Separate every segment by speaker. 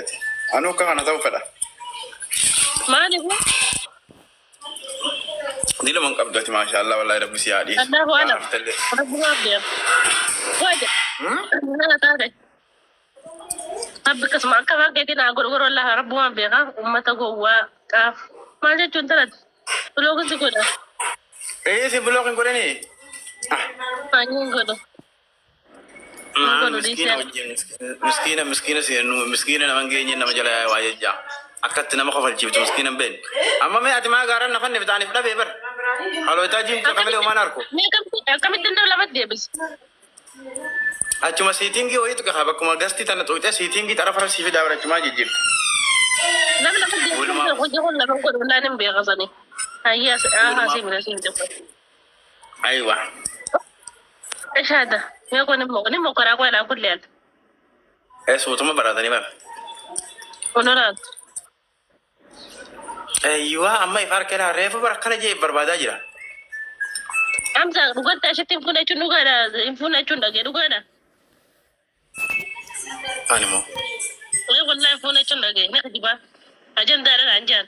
Speaker 1: Ati. Anuu akka kana ta'u fedha.
Speaker 2: Maaliif?
Speaker 1: Diluma hin qabdu ati maashaallah wallahi rabbi si haa dhiisu.
Speaker 2: Allahu
Speaker 1: Waan
Speaker 2: alam.
Speaker 1: haftellee.
Speaker 2: Rabbumaaf beeka. Waja. Nana taate. Rabbi akkasuma akka waan keetiin haa godhu godhu wallahi rabbumaaf beeka. Uummata gowwaa qaaf. Maal jechuun taate? Bilookin si godha.
Speaker 1: Ee si block hin godhanii? Ah.
Speaker 2: Maanyiin godhu.
Speaker 1: Maal
Speaker 2: Godhu
Speaker 1: miskiina
Speaker 2: dhiisee.
Speaker 1: wajjin miskiina miskiina seenu miskiina nama hin geenye nama jala yaa'e waa jechaa akkatti nama kofalchiiftu miskiina hin beekne. Amma mee ati maa gaaraan nafanne bitaaniif dhabee bar. Halootaa jiimtuu akka malee homaan arku.
Speaker 2: Mee akkamitti akkamitti nama lamatti deebisi?
Speaker 1: Achuma siitingii wayii tuqe haa bakkuma gastii tana tuqxee siitingii xarafa sii fidaa bara achumaa jijjiirta.
Speaker 2: Nama lamatti deebisi
Speaker 1: Walumaa
Speaker 2: hojii kun lama godhu laan hin beekasanii. Hayyee as haa
Speaker 1: walumaa
Speaker 2: sii mila sii mila.
Speaker 1: aywa.
Speaker 2: ايش هذا؟ يكون نمو كراكو على كل حال.
Speaker 1: Ee suutuma baratanii bara.
Speaker 2: ونراد.
Speaker 1: Aywa amma ifa harka reefu bara akkana jee barbaadaa jira.
Speaker 2: Hamza dhugaatti ashitti hin fuune jechuun dhugaadha. Hin fuune jechuun dhagee dhugaadha.
Speaker 1: Ani moo.
Speaker 2: Ee wallahi hin fuune jechuun dhagee ni kijibaa. Ajandaadha naan jaan.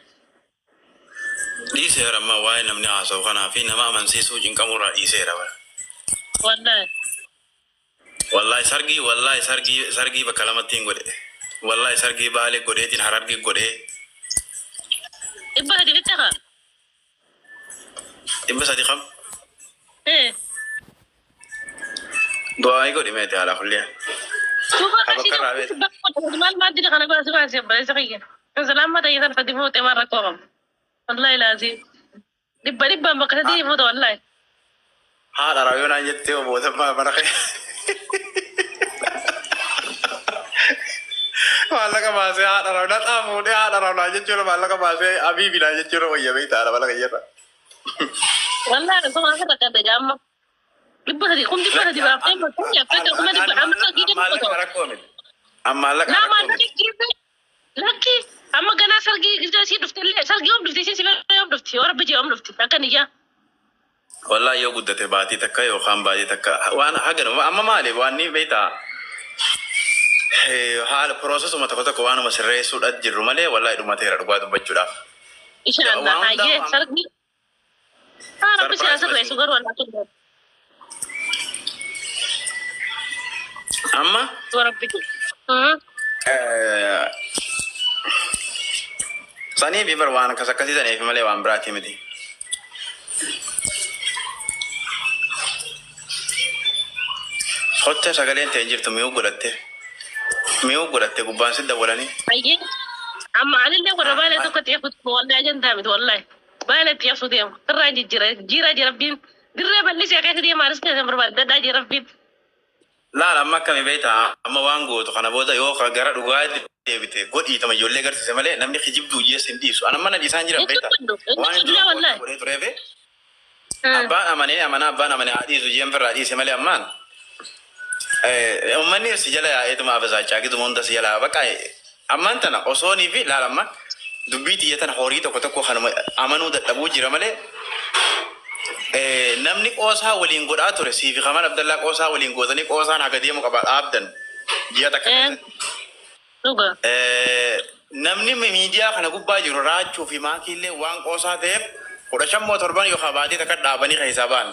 Speaker 1: Dhiiseera amma waa'ee namni haasa'u kanaa fi nama amansiisuu cinqamurraa dhiiseera bara.
Speaker 2: Wallahi.
Speaker 1: Wallahi sargii wallahi sargii sargii bakka lamatti hin godhe. Wallahi sargii baalee godheetiin harargee godhee
Speaker 2: 300 bitta kaa.
Speaker 1: 300 kam
Speaker 2: Ee.
Speaker 1: du'aa godhi meete haala kulliya.
Speaker 2: Suufa
Speaker 1: Haa
Speaker 2: qarshii
Speaker 1: bakka irraa
Speaker 2: tokko
Speaker 1: beekta.
Speaker 2: bakka maal maal dida kana baasi baasi obboleessa kiyya. Salaamma ta'ee san fadi fuute maal rakkoo qabu. Wallahi laazii. Dhibba dhibbaan bakka sadii fuute wallahi.
Speaker 1: Haadha raayoo naan jettee obboota mana kee. Maallaqa baasee haadha raayoo naxaa fuudhee haadha raayoo naan jechuudha maallaqa baasee abiibi naan jechuudha wayya beektaa haadha mana keeyyarra.
Speaker 2: Wallahi osoo asirra qabde gaamma. 300 kun 300 baaftee fakkeenyaaf takka 400,000 amma sadii dhibba
Speaker 1: Maallaqa
Speaker 2: tokko.
Speaker 1: rakkoo miti. Maallaqa
Speaker 2: Naa
Speaker 1: rakkoo
Speaker 2: maallaqa
Speaker 1: miti.
Speaker 2: kiisa lakki amma ganaa sargii gisee sii dhufte illee sargii yoom dhufte isiin si bira yoom dhufti yoo rabbi jee yoom dhufti akka niyyaa.
Speaker 1: Wallahi yoo guddate baatii takka yookaan baatii takka waan haganuma amma maali waan ni beektaa haala piroosesuma tokko tokko waanuma sirreessuudha jirru malee wallahi dhumateera dhugaa dubbachuudhaaf.
Speaker 2: Inshaallah
Speaker 1: Waan hundaa
Speaker 2: hayyee
Speaker 1: waan
Speaker 2: sargii haa rabbi si haa
Speaker 1: sarpiraayis
Speaker 2: sirreessu garuu allaa tun
Speaker 1: amma
Speaker 2: yoo rabbi jee.
Speaker 1: Sanii fi bar waan akkas akkasii saniif malee waan biraatii miti. Hotta sagaleen ta'e jirtu mi'uu godhatte. Mi'uu godhatte gubbaan si dawwalanii.
Speaker 2: Hayyee amma anillee warra baalee tokko xiyyeeffatu wallahi ajandaa miti wallahi. Baalee xiyyeeffatu deema irraa jijjiira jira jira rabbiin dirree bal'isee keessa deema anis keessa barbaade dadhaa jira rabbiin.
Speaker 1: Laal amma akkami beektaa amma waan gootu kana booda yoo ka gara dhugaa deebite godhiitama ijoollee garsiise malee namni kijibduu jees hin dhiisu. An amma na dhiisaan jiran
Speaker 2: Hin
Speaker 1: beektaa.
Speaker 2: dubbadhu hin
Speaker 1: Waan hin
Speaker 2: dubbadhu
Speaker 1: duraan
Speaker 2: wallahi.
Speaker 1: godhee tureefi abbaan amanee amanaa abbaan amanee haa dhiisu jeen firraa dhiise malee ammaan uummanni si jala yaa'eetuma abasaachaa giduma hunda si jala baqa ammaan tana osoonii fi laal amma dubbii tiyya tana horii tokko tokko kanuma amanuu dadhabuu jira malee namni qoosaa waliin godhaa ture siifi Kamal Abdallaa qoosaa waliin gootanii qoosaan haga deemu qaba dhaabdan ji'a takka keessatti.
Speaker 2: Dhuga.
Speaker 1: Namni miidiyaa kana gubbaa jiru raachuu fi maakiillee waan qoosaa ta'eef 15 moo torban yookaan baatee takka dhaabanii keessaa ba'an.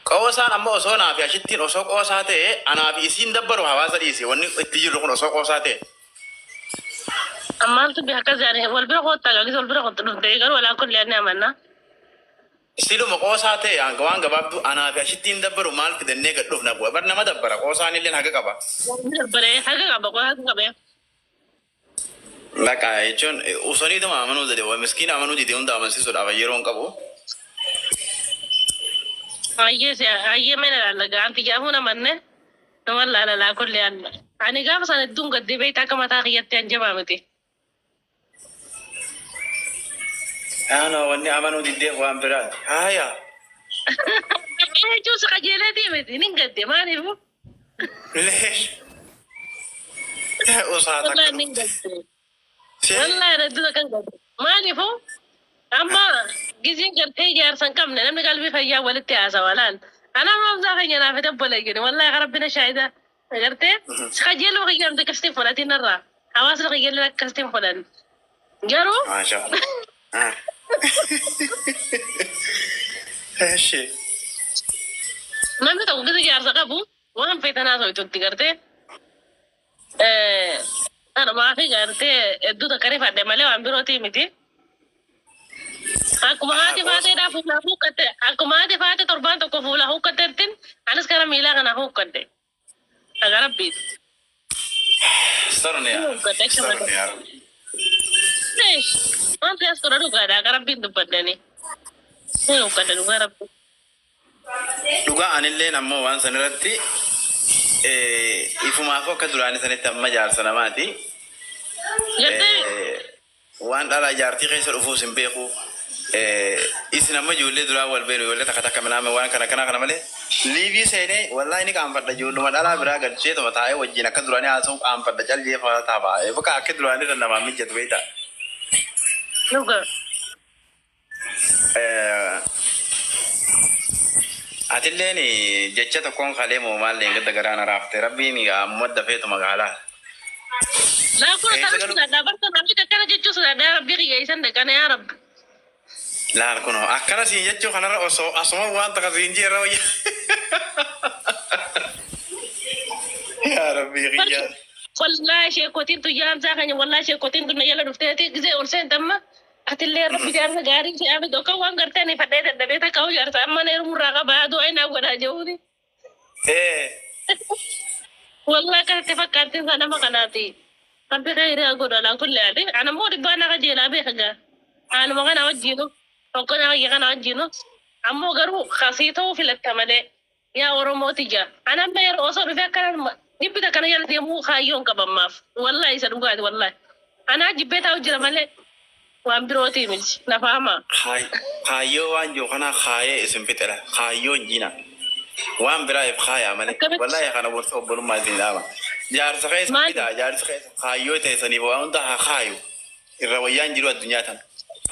Speaker 1: Qoosaan amma osoo naa fi ashittiin osoo qoosaa ta'e anaa fi isiin dabbaru hawaasa dhiise wanni itti jirru kun osoo qoosaa ta'e.
Speaker 2: Ammaantu bi akkas jedhanii wal bira koottaa gaagis wal bira kottu dhufte garuu walaa kulli anni amanna.
Speaker 1: Siluma qoosaa ta'e hanga waan gabaabduu anaa fi ashittiin dabbaru maal fidannee gad dhufna bar nama dabbara qoosaan illee haga qaba.
Speaker 2: Dabbaree haga qaba qofa haga qabee.
Speaker 1: Baqa jechuun usaniituma amanuu dide miskiina amanuu dide hunda amansiisuudhaaf yeroo hin qabu.
Speaker 2: Hayyee si hayyee mena laalla gaanti jaafuun amanne nama laala laa kulli anna. Ani gaafa sana hedduun gadde beekta akka mataa kiyyatti an jabaa miti.
Speaker 1: Ano wanni amanuu diddeef waan biraati. Haaya.
Speaker 2: Jechuun si qajeeleetii miti nin gadde maaliif?
Speaker 1: Leesh. Usaa takka
Speaker 2: Wallahi nin
Speaker 1: dhufte.
Speaker 2: gadde.
Speaker 1: See.
Speaker 2: Wallahi hedduu akkan gadde. Maaliifuu amma gizeen gartee ijaarsa hin qabne namni qalbii fayyaa walitti haasawa laal. Ana amma Hamzaa keenya naaf dabbalee jedhe wallahi rabbina shaahida. Agartee? Kajeeloo kiyyaan akkasitti hin fudhatin irraa. Hawaasni kiyyaallee akkasitti hin fudhan. Garuu
Speaker 1: Maasha Allah. Ah. Eshi.
Speaker 2: Namni tokko gisa jaarsa qabu waan feetan haasa'u itti gartee. Kanumaa fi gartee hedduu takka rifadhe malee waan birootii miti. Akkuma haati faateedhaa fuulaa huuqqatte, akkuma haati faate torbaan tokko fuulaa huuqqatteettiin anis gara miilaa kana huuqqadhe. Dhagaa rabbiiti.
Speaker 1: Sarni yaa.
Speaker 2: Huuqqadhe akka
Speaker 1: Sarni
Speaker 2: malee.
Speaker 1: yaa.
Speaker 2: Wanti as godha dhugaadha. Dhagaa rabbiin dubbadhani. Ni huuqqadhe dhugaa rabbi.
Speaker 1: Dhugaa anilleen ammoo waan san irratti ifumaafuu akka duraanii sanitti amma jaarsa namaati.
Speaker 2: Jettee
Speaker 1: Waan dhalaa jaartii keessa dhufuus hin beeku. Isin amma ijoollee duraa wal beenu, ijoollee takka takka minaame waan kana kana kana malee liivii seenee wallaahi ni qaanfadha, ijoolluma dhalaa biraa galcheetuma taa'ee wajjin akka duraanii haasa'uu qaanfadha, cal jee faa taa'aa bakka akka duraanii irra namaan mijjatu beektaa.
Speaker 2: Dhugaa.
Speaker 1: Atilleen jecha tokkoon kalee moo maal leengadda garaa na raafte, rabbiin amma dafeetuma magaalaa.
Speaker 2: Laakuu
Speaker 1: Eessa
Speaker 2: akkana
Speaker 1: galu?
Speaker 2: sodaadhaa barta, namni akkana jechuu sodaadhaa. Rabbii kiyya isan dhaqana yaa rabbi.
Speaker 1: Laal kunoo akkana siin jechuu kanarra osoo asuma waan takka siin jeerra wayya. Yaa rabbii kiyya.
Speaker 2: Wallaahi sheekotiin tun yaamsaa keenya, wallaahi sheekotiin tun na jala dhufteeti gisee ol seentamma. Atillee rabbi jaarsa gaarii si haa fidu, akka waan gartee ani fadhee dadhabee takka hoo jaarsa amma na heerumurraa qaba du'a inaa godhaa jehuuni. Wallaahi akkasitti fakkaattiin isaa nama kanaati. Rabbi khayrii haa godhu alaa kulli haali. Ana immoo dhibbaa na qajeelaa beeka gaa. Haaluma kana wajjiinu hoogganaa kiyya kana wajjiinu ammoo garuu kasii ta'uu filatta malee yaa Oromoo tiyya. Ana amma yeroo osoo dhufee akkana dhibbi takka na jala deemuu kaayyoon qaba ammaaf. Wallaahi isa dhugaati wallaahi. Anaa jibbee taa'u jira malee waan birootii miti. Na fahamaa.
Speaker 1: Kaayyoo waan jiru kanaa kaayee isin fixera. Kaayyoo hin jiina. Waan biraa if kaayaa malee.
Speaker 2: Akkamitti?
Speaker 1: Wallaahi kana gorsa obbolummaa isin dhaama. Jaarsa keessa
Speaker 2: Maali?
Speaker 1: fidaa, jaarsa keessa kaayyoo teessaniif waan hunda haa kaayu. Irra wayyaan jiru addunyaa tana.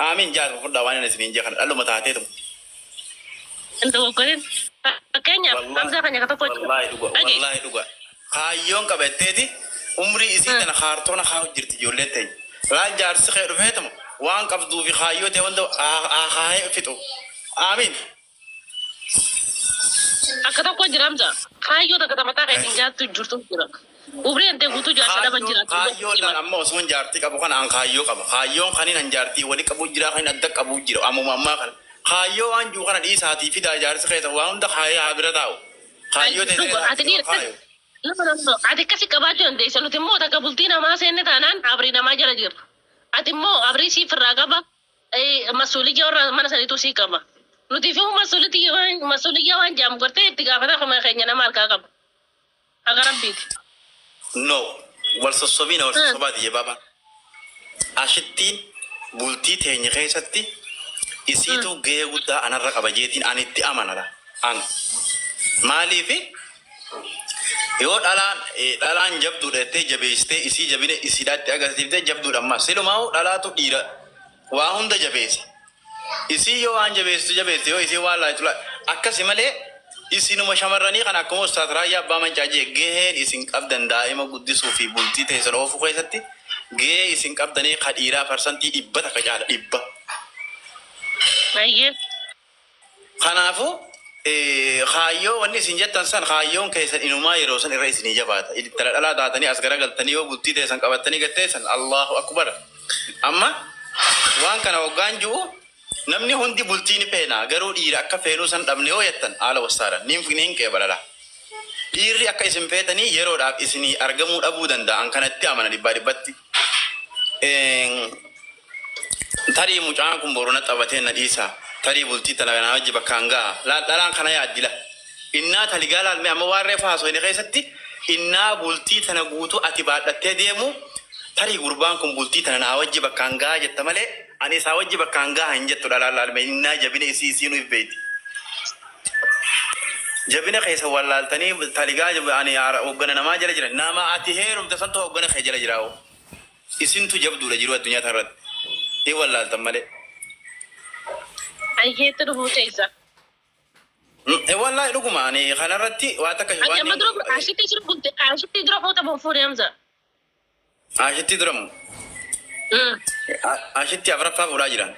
Speaker 1: Aamiin jaarsa fudhaa waan inni isiniin jee kana dhaluma taateetu.
Speaker 2: Hin dogoggorin. Fakkeenyaaf
Speaker 1: Wallaahi
Speaker 2: Hamzaa keenya ka tokko jira.
Speaker 1: wallaahi dhuga
Speaker 2: Dhaga'i.
Speaker 1: wallaahi dhuga. Kaayyoon qabatteeti umrii isii tana kaartoona kaa'u jirti ijoolleen teenya. Laal jaarsi kee dhufeetuma waan qabduu fi kaayyoo ta'e hunda haa kaayee fixu. Aamiin.
Speaker 2: Akka tokko jira Hamza. Kaayyoo takka ta mataa keetiin jaattu jirtu jira. Umrii antee guutuu jaarsa dhaban
Speaker 1: Kaayyoon
Speaker 2: jiraattu
Speaker 1: kaayyoon
Speaker 2: jira.
Speaker 1: tan amma osoo hin jaartii qabu kana an kaayyoo qaba. Kaayyoon kanin an jaartii wali qabu jira, kanin adda qabu jira ammuma ammaa kana. Kaayyoo waan jiru kana dhiisaatii fidaa, jaarsi keessa waan hunda kaayee haa bira taa'u. Kaayyoo ta'e
Speaker 2: Dhuga ati dhiira
Speaker 1: kaayu.
Speaker 2: No, no, no. Ati akkasi qabaachuu dandeessa. Nuti immoo takka bultii namaa seenne taanaan abrii namaa jala jirra. Ati immoo abrii siif irraa qaba. Masuuliyyaa warra mana saniitu sii qaba. Nuti fi masuuliyyaa waan jedhamu gartee itti gaafatama keenya nama harkaa qaba. Haqa rabbiiti.
Speaker 1: No. Wal sossobiina, wal sossobaati jee baabaan. Ashittiin bultii teenya keessatti isiitu gahee guddaa anarra qaba jeetiin ani itti amanara. An. Maaliifi yoo dhalaan dhalaan jabduudha jettee jabeessitee isii jabina isiidhaatti agarsiiftee jabduudha ammas. Silumaa'u dhalaatu dhiira waa hunda jabeessa. Isii yoo waan jabeessitu jabeessi, yoo isii waan laaytu akkasi malee isinuma shamarranii kana akkuma Ustaaz Raayyaa Abbaa Mancaa jee gaheen isin qabdan daa'ima guddisuu fi bultii teessan oofuu keessatti gahee isin qabdanii ka dhiiraa 100% caala dhibba.
Speaker 2: Ayyee.
Speaker 1: Kanaafuu kaayyoo wanni isin jettan san kaayyoon keessan inumaa yeroo san irra isinii jabaata. Intala dhalaa taatanii as garagaltanii yoo bultii teessan qabattanii gad teessan Allahu akbar. Amma waan kana hoggaan ji'u namni hundi bultii ni feena, garuu dhiira akka feenuu san dhabne yoo jettan haala wassaalan niin niin qeebalala. Dhiirri akka isin feetanii yeroodhaaf isinii argamuu dhabuu danda'an kanatti amana dhibbaa dhibbatti. Tarii mucaan kun boru na taphatee na dhiisa. Tarii bultii tana na wajji bakkaan gaha. Laal dhalaan kana yaaddi la. Innaa taligaa laal mee amma waan reefu haasofne keessatti innaa bultii tana guutuu ati baadhattee deemu tarii gurbaan kun bultii tana naa wajji bakkaan gaha jetta malee ani isaa wajji bakkaan gaha hin jettu dhalaan. Laal mee innaa jabina isii isiinuu if beekti. Jabina keessa wallaaltanii taligaa ani hoggana namaa jala jira. Nama ati heerumte santu hoggana kee jala jira hoo. Isintu jabduudha jiruu addunyaa tanarratti. Hin wallaaltan malee.
Speaker 2: Ayyeetti dhufuu teessa.
Speaker 1: Wallahi dhuguma ani kanarratti waa takka
Speaker 2: Ati
Speaker 1: waan
Speaker 2: amma dura ashitti jira bulte ashitti dura fuuta moo fuudhe Hamza?
Speaker 1: Ashitti duramu. Ashitti afuraffaa fuudhaa jiran.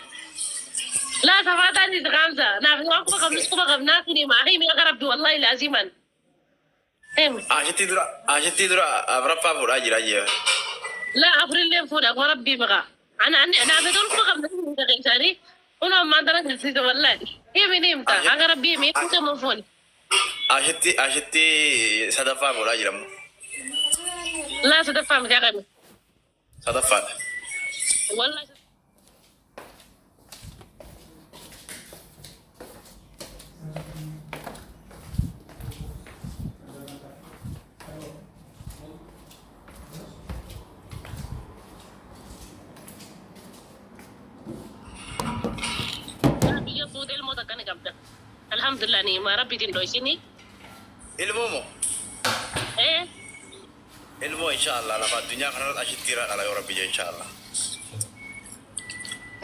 Speaker 2: Laa safaataan itti Hamza. Naaf waan quba qabnus quba qabnaa sini maa himi akka rabbi wallahi laaziman. Himi.
Speaker 1: Ashitti dura afuraffaa fuudhaa jira jee.
Speaker 2: Laa afurillee fuudha akkuma rabbii maqaa. Ana ani naaf tolu quba qabna isaanii. Kun ammaan tana garsiisa wallahi. Himi ni himta. Akka rabbii himi fuuta moo fuudhe?
Speaker 1: Ashitti sadaffaa fuudhaa jiramu.
Speaker 2: Laa sadaffaa miti haqame.
Speaker 1: Sadaffaadha.
Speaker 2: Wallahi. Biyya fuutee ilmoo takka ni qabda. Alhamdulillah ni ma rabbiitiin dhoysini.
Speaker 1: Ilmoo moo?
Speaker 2: Eh.
Speaker 1: Ilmoo inshaallah lafa addunyaa kanarratti ashitti irraa dhala yoo rabbi jee inshaallah.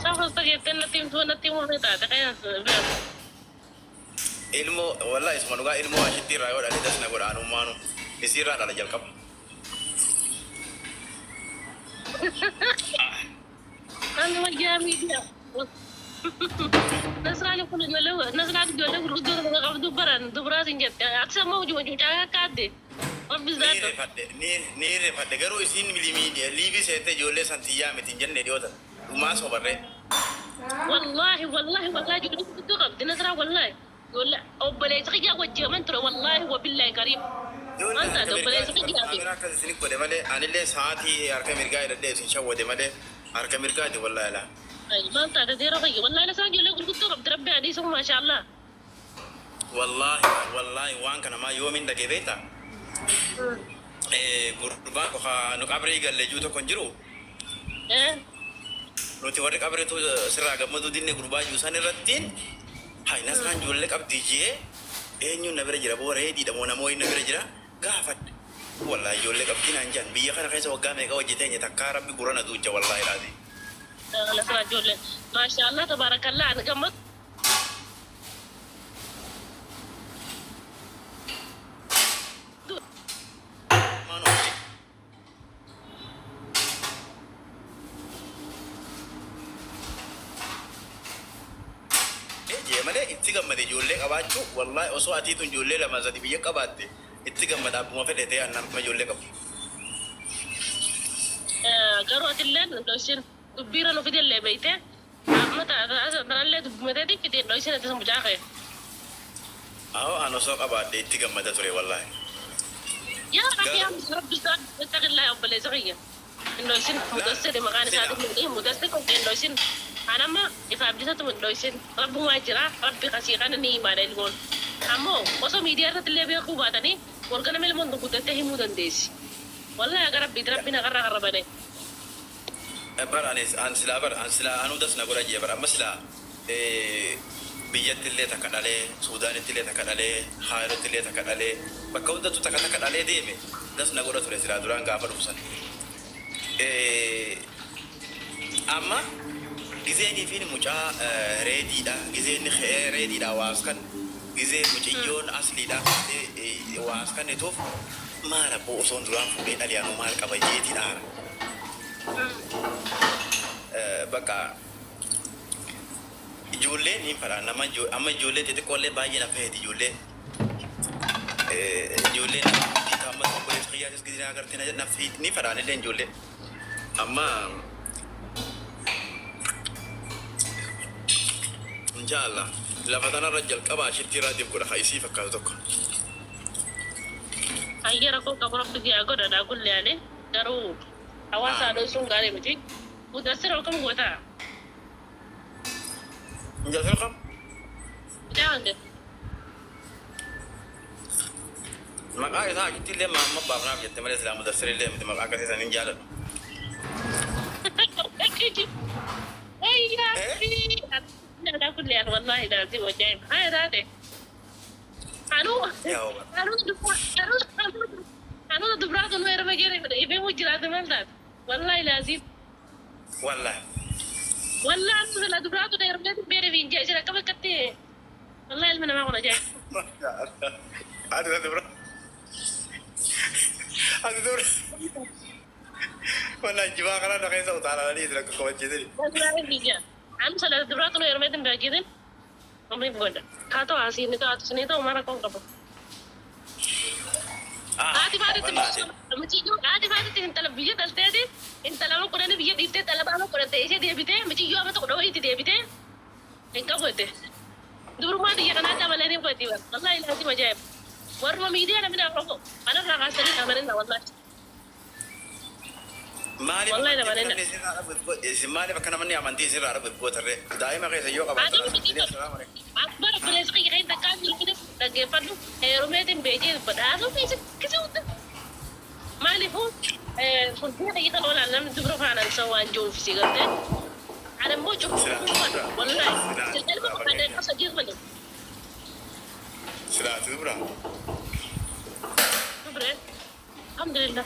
Speaker 2: Safasta jettee natti himtuu natti himuu taate kanas beeku.
Speaker 1: Ilmoo wallahi isuma dhugaa ilmoo ashitti irraa yoo dhale das na godha anummaanu isii irraa dhala jalqaba.
Speaker 2: Ani wayyaa miidiyaa. Nasraan kun ijoollee Nasraan ijoollee gurguddoo tokko qabdu baran dubaraas hin jette. Ati sammuu hojii hojii mucaa akka adde. Rabbis
Speaker 1: Ni
Speaker 2: daaddo.
Speaker 1: rifadhe ni rifadhe garuu isiin liivii seentee ijoollee san tiyyaa miti hin jenne dhiyoota dhumaa sobarree.
Speaker 2: Wallahi wallahi wallahi ijoollee gurguddoo qabdi Nasraan wallahi. Ijoollee obboleessa kiyyaa wajjiman ture wallahi wabillahi kariim.
Speaker 1: Ijoollee
Speaker 2: Maal
Speaker 1: harka
Speaker 2: taate
Speaker 1: mirgaa
Speaker 2: obboleessa kiyyaa fi.
Speaker 1: kaameraa akkas isin godhe malee anillee sa'aatii harka mirgaa hidhadhee isin shawwade malee harka mirgaati wallahi laa.
Speaker 2: Maal taate seera kiyya wallahi Nasraan ijoollee gurguddoo qabdi rabbi adiisu maashaallah.
Speaker 1: Wallahi wallahi waan kana maa yoomiin dhagee beektaa? Gurbaan qofa nu qabrii galle jiru tokko hin jiru.
Speaker 2: Eh.
Speaker 1: Nuti warri qabriitu sirraa gammaduu dinne gurbaa jiru san irrattiin hay Nasraan ijoollee qabdi jee eenyuun na bira jira boo reediidha moo namoonni na bira jira gaafadhe. Wallahi ijoollee qabdi naan jaan biyya kana keessa waggaa meeqa hojjetee takkaa rabbi gurra na duucha wallahi laati.
Speaker 2: Nasraa ijoollee maashaallah tabaarakallah ani gammad.
Speaker 1: Maanoo jee malee itti gammade ijoollee qabaachuu wallahi osoo atiitun ijoollee lama sadi biyya qabaatte itti gammada abbuma fedhe ta'e nama ijoollee qabu.
Speaker 2: Garuu atilleen dhoysin dubbiirra nu fidellee beeyte amma tanallee dubbimateeti fideen dhoysin ati mucaa kee.
Speaker 1: Aho an osoo qabaadhe itti gammada ture wallahi.
Speaker 2: Yaa rabbi yaa rabbi ittaqillaa obboleessa kiyya. Hin dhoysin mudassiri maqaan isaatiin mudassir hin dhoysin. Anamma ifa abdisatu hin dhoysin rabbumaa jira rabbi kasii kana ni himaadha ilmoon. Ammoo osoo miidiyaa irratti illee beekuu baatanii wargana ilmoon guddattee himuu dandeessi. Wallahi aga rabbiiti rabbiin haqarraa qarrabane.
Speaker 1: Bar anis an silaa bar an silaa anuu das na godha jee bar amma silaa biyyatti illee takka dhalee Suudaanitti illee takka dhalee Kaayirotti illee takka dhalee bakka hundattuu takka takka dhalee deeme das na godha ture silaa duraan gaafa dhufsan. Amma gizeenii fi mucaa reediidha gizeen reediidha waas kan gizee mucayyoon asliidha waas kan ituuf maal abboo osoon duraan fuudhee dhalee anuu maal qaba jeetiin aara. Bakka ijoolleen hin fadha nama amma ijoollee xixiqqoollee baay'ee na fayyadi ijoollee ijoollee nama amma obboleessa kiyyaatis gizee agartee na ni fadhaan illee ijoollee amma inshaallah lafa tanarra jalqaba ashitti irraa dib godha isii fakkaatu tokko.
Speaker 2: Ayya rakkoo qabu rabbi yaa godhadha kulli garuu hawaasa dhoysuun gaarii miti. Mudassir akkam gootaa?
Speaker 1: Mudassir kam?
Speaker 2: Mucaa hanga.
Speaker 1: Maqaa isaa achitti illee amma baafnaaf jette malee silaa Mudassir illee miti maqaa akkasii san hin jaaladhu.
Speaker 2: Ayyaa ala kulli wallahi laazim ajaa'ib haa taate. Anuu anuu anuu dubraatu nu erma jere ifee jiraatu maal taate wallahi laazim.
Speaker 1: Wallahi.
Speaker 2: Wallahi anuu sila dubraatu na erma beere fiin jee jira akkam akkatti. Wallahi ilmi namaa kun ajaa'iba.
Speaker 1: Ati dubra. Ati dubra. Wallahi jibaa karaa na keessa utaalanii isin akka kabachiisani.
Speaker 2: Wallahi biyya. An sana dubraa tunu heerumeetiin beekiitiin umriif godha. Haa ta'u asii ni ta'u atis ni ta'u mara qoon qabu. Haati faatitti muciyyoo haati faatitti intala biyya galteeti intala ama kudhanii biyya dhiiftee dhalaba ama kudhatte ishee deebitee muciyyoo amata kudha wayiitti deebitee hin qabu jette. Dubrummaa biyya kanaa dabalee ni godhati bar. Wallahi laazim ajaa'ib. Warruma miidiyaa namni afrofo kanarraa kaasanii amanina wallahi.
Speaker 1: Maaliif
Speaker 2: Wallahi
Speaker 1: amantii
Speaker 2: namanina.
Speaker 1: namni isinirraa dhabu isin maaliif akka namni amantii isinirraa dhabu gootarree daa'ima keessa yoo
Speaker 2: Haati
Speaker 1: qabaatan
Speaker 2: miti
Speaker 1: assalaamu alaikum.
Speaker 2: Akbar obboleessi kiyya kan takkaa jiru kunis dhaggeeffadhu heerumeetiin beekee badhaasuu fi kisii hunda. Maaliifuu furdina kiyya kan oolaan namni dubra faanaan isa waan jiruuf si gartee. Ani immoo cubbuu wallahi ilma qofaadhaan qasa jiru malee.
Speaker 1: Silaati dubra.
Speaker 2: Dubre alhamdulillah.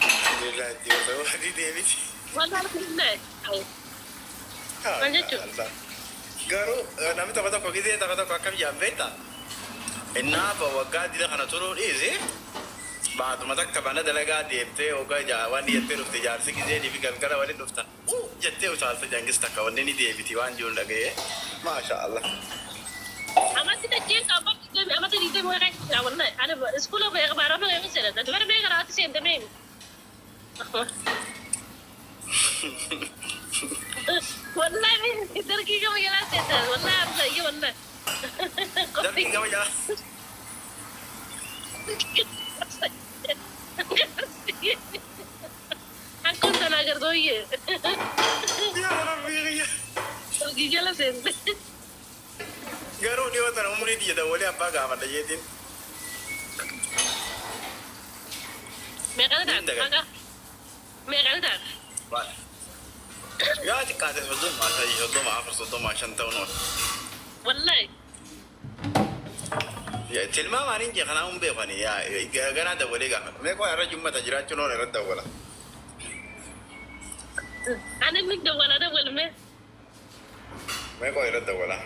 Speaker 1: Alhamdulillah itti yoo ta'u adii deebiti.
Speaker 2: Wallahi alhamdulillah. Maal jechuudha?
Speaker 1: Garuu namni tokko tokko gizee tokko tokko akkam jedhan beektaa? Innaafa waggaa dila kana turuu dhiisi baatuma takka mana dalagaa deemtee waggaa waan jettee dhufte jaarsi gizee fi galgala waliin dhuftan jettee utaalte jangis takka wanni ni deebiti waan jiru dhaga'ee maasha Allah.
Speaker 2: Amatti dacheen qaba amatti diidee mooraa jira wallahi ani iskuula baarama yoo seena dubara mee garaatti seente mee. Wallahi dargii gama jalaa seente wallahi arga iyya wallahi.
Speaker 1: Dargii gama jalaa.
Speaker 2: Akkuma tanaa gartooyyee.
Speaker 1: Yaa Rabbii kiyya.
Speaker 2: Dargii jala seente.
Speaker 1: Garuu dhiyoo tana umrii tiyya dawwalee abbaa gaafadha jeetiin.
Speaker 2: Meeqana taata? Maqaa? Meeqana taata?
Speaker 1: Yaa xiqqaate 33, 34, 35 ta'uun oola.
Speaker 2: Wallahi.
Speaker 1: Tilmaamaan hin jee kanaa hin beekani ganaa dawwalee gaafadha. Mee qoy irra jummata jiraachuun oola irratti dawwala.
Speaker 2: Ani inni dawwala dawwalme.
Speaker 1: Mee qoy irratti dawwala.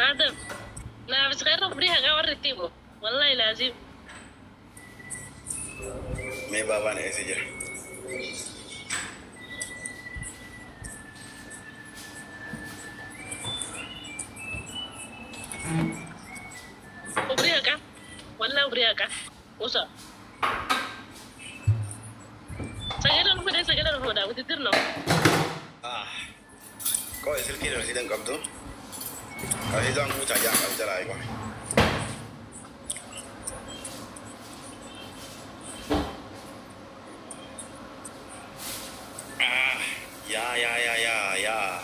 Speaker 2: Adam. Naafis khayra umrii haqaa warri itti himu. Wallahi laazim.
Speaker 1: Mee baabaan eessa jira?
Speaker 2: Umrii haqaa. Wallahi umrii haqaa. Usa. Sagalee ol fudhee sagalee ol fuudhaa witittirno.
Speaker 1: Qoy silkii rasiidan qabdu. Rasiidaan guutaa jaa qabdu jalaa eegame. Yaa yaa yaa yaa yaa.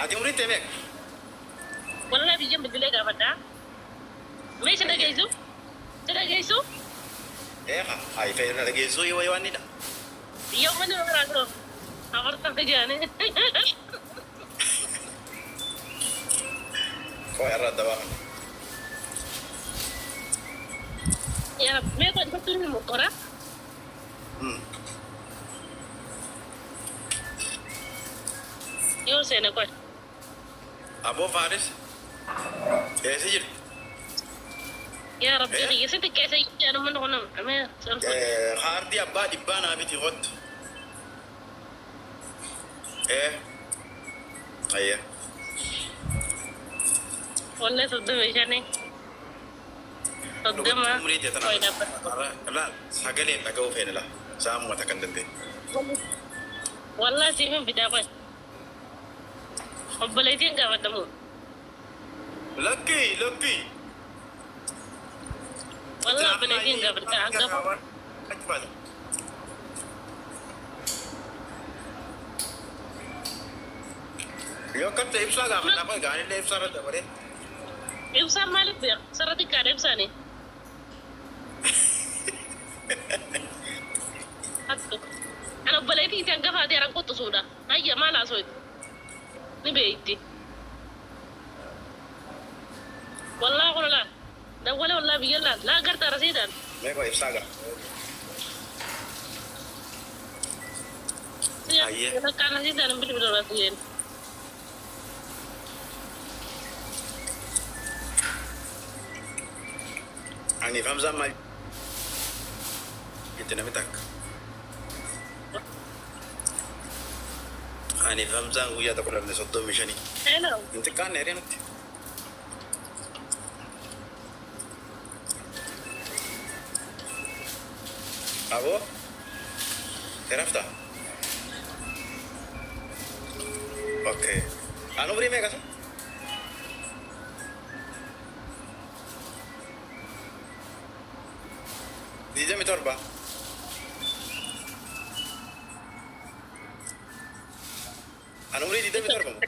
Speaker 1: Ati umriin tee meeqa?
Speaker 2: Wallahi biyyan bilbilee gaafadhaa. Mee si dhageessu? Si dhageessu?
Speaker 1: Eeqa ayi fe'ee na dhageessuu yoo waan nidha.
Speaker 2: Yoo mana biraa koo afartama jaanii.
Speaker 1: Qoy irra adda baafne.
Speaker 2: Yaa mee qoy kottu ni mokkora. Yoo seene qoy.
Speaker 1: Aboo Faaris eessa jirti?
Speaker 2: Yaa Rabbi kiyya si xiqqeessa jechuun mana kun mee salphoo.
Speaker 1: Kaardii abbaa dhibbaa naa biti kottu. Ayya.
Speaker 2: Wallahi 35. 30.
Speaker 1: Umrii tee
Speaker 2: Qoy dhaabbata.
Speaker 1: tana sagaleen dhaga'uu feene laa. Saamuma takka hin dandeenye.
Speaker 2: Wallahi siif hin fidaa qoy. Obboleettiin gaafatamu.
Speaker 1: Lakkii lakkii.
Speaker 2: Wallahi obboleettiin gaafata hangafa.
Speaker 1: Yoo akka ta'e ibsaa gaafannaa qoy gaanillee ibsaa irra dabalee.
Speaker 2: Ibsaan maaliif beeka? Sarara xiqqaadha ibsaani. Ana obboleettii itti hangafaati haran qoxxisuudha. Hayya maal haasooytu? Ni beeyti. Wallahi kun laa. Dawwala wallahi biyya laa. Laa garta rasiidhaan.
Speaker 1: Mee qoy ibsaa gaa. Ayyee.
Speaker 2: Bakka anasiisaan bilbilu raasiyeen.
Speaker 1: Aniif Hamzaan maal jette namni takka. Aniif Hamzaan guyyaa tokko dhalne 35.
Speaker 2: Hello.
Speaker 1: Hin xiqqaanne hiree nutti. Aboo. Rafta. Okay. Anu umrii meeqa sa? 27. Anu umrii 27 moo?